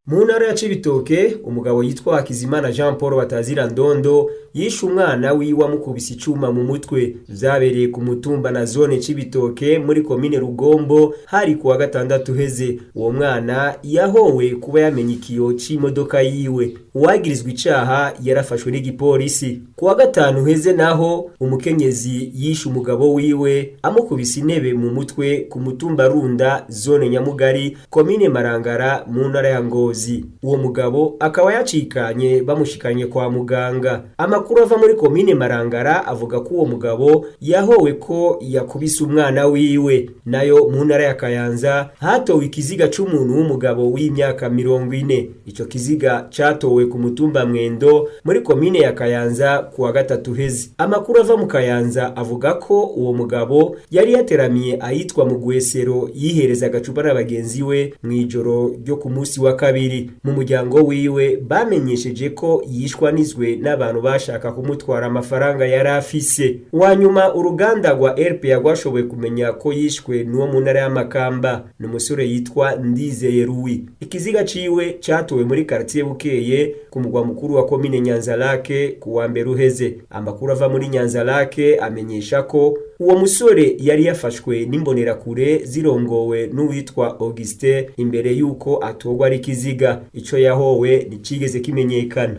Mu ntara ya Cibitoke, umugabo yitwa Hakizimana Jean Paul batazira Ndondo yishe umwana wiwe amukubise icuma mu mutwe. Vyabereye ku mutumba na zone Cibitoke muri komine Rugombo, hari kuwa gatandatu uheze. Uwo mwana yahowe kuba yamenye ikiyo c'imodoka yiwe. Uwagirizwa icaha yarafashwe n'igipolisi. Kuwa gatanu uheze naho, umukenyezi yishe umugabo wiwe amukubise intebe mu mutwe ku mutumba Runda, zone Nyamugari, komine Marangara, mu ntara ya Ngozi. Uwo mugabo akaba yacikanye, bamushikanye kwa muganga. Amakuru ava muri komine Marangara avuga ko uwo mugabo yahowe ko yakubise umwana wiwe. Nayo mu ntara ya Kayanza hatowe ikiziga c'umuntu w'umugabo w'imyaka 40. Ico kiziga catowe ku mutumba Mwendo muri komine ya Kayanza kuwa gatatu uheze. Amakuru ava mu Kayanza avuga ko uwo mugabo yari yateramiye ahitwa mu Gwesero, yihereza agacupa na bagenzi we mw'ijoro ryo ku munsi wa kabiri. Mu muryango wiwe bamenyesheje ko yishwanizwe n'abantu bashaka kumutwara amafaranga yari afise. Wanyuma uruganda rwa RPA rwashoboye kumenya ko yishwe n'uwo mu ntara y'Amakamba, ni umusore yitwa Ndizeye Ruwi. Ikiziga ciwe catowe muri quartier Bukeye ku mugwa mukuru wa komine Nyanzarake ku wa mbere uheze. Amakuru ava muri Nyanzarake amenyesha ko uwo musore yari yafashwe n'imbonerakure zirongowe n'uwitwa Augustin imbere yuko atorwa ari ikiziga. Ico yahowe nticigeze kimenyekana.